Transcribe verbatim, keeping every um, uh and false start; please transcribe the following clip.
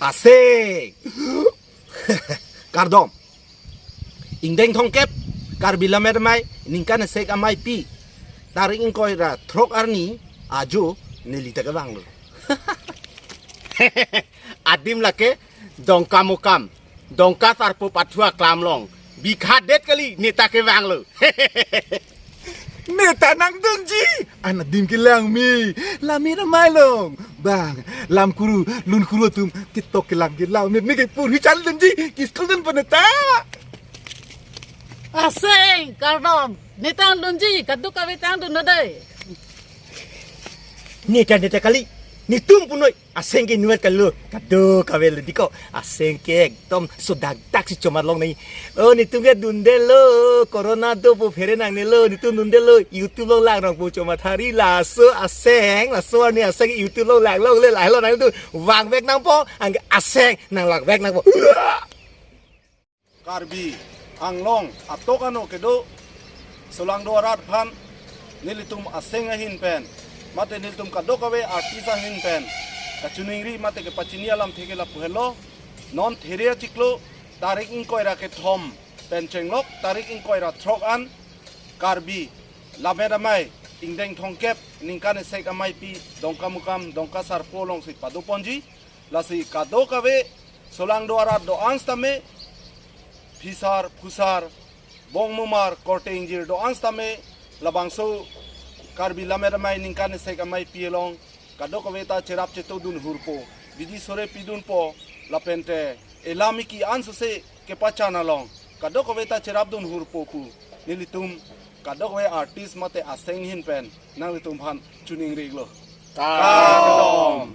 Aseng. Kardom. Ingdeng thomkep, Karbi Lammet Amei ningkan esek amei pi, tarik ingkoi ra throk arni ajo neli ta kevanglo. Adim lake Dongkamukam, Dongka Sarpo Pathu aklam along bikha det kali, ne ta kevanglo. Ne ta nangdunji, an adim kelang me, Lammet Amei along. Bang, lam kuru, lun kuru atum ketok kelang ke Lammet ne kepur hichan dunji, ke-school dunpo ne ta. Aseng, kardom, ne ta dunji, kadokave ta dunnon dei. Ne ta, ne ta kali, netum punoi. Aseng ke inutvet kali lo, kadokave lo dei ko. Aseng ke ekdom sodak dak si chomat longnoi. O, netum ke dundetlo, corona do pu phere nangnelo, netum dundetlo, YouTube along lang nangpo chomat hari, laso aseng, laso arni aseng YouTube along lang longle, lahelo nangtum vangvek nangpo, anke aseng nang langvek nangpo. Karbi Anglong atok ano kedo solangdo arat aphan nelitum aseng ahin pen, mate nelitum kadokave artist ahin pen kachiningri mate kepachini alamthe ke lapu helo. Non there achiklo, tarik ingkoi ra kethom pen chenglok tarik ingkoi ra throk an Karbi Lammet Amei ingdeng thomkep ningkan esek amei pi Dongkamukam Dongka Sarpo alongsi padoponji. Lasi kadokave solangdo arat do-an sitame, phisar phusar, bongmumar korte ingjir do-an sitame, labangso Karbi Lammet Amei ningkan esek amei pi along kadokave ta cherap cheto dun hurpo, bidi sore pidunpo, lapente elam eki ansose kepachan along kadokave ta cherap dun hurpo pu nelitum kadokave artist mate aseng ahin pen nanglitum aphan chiningri-iklo. Kardom.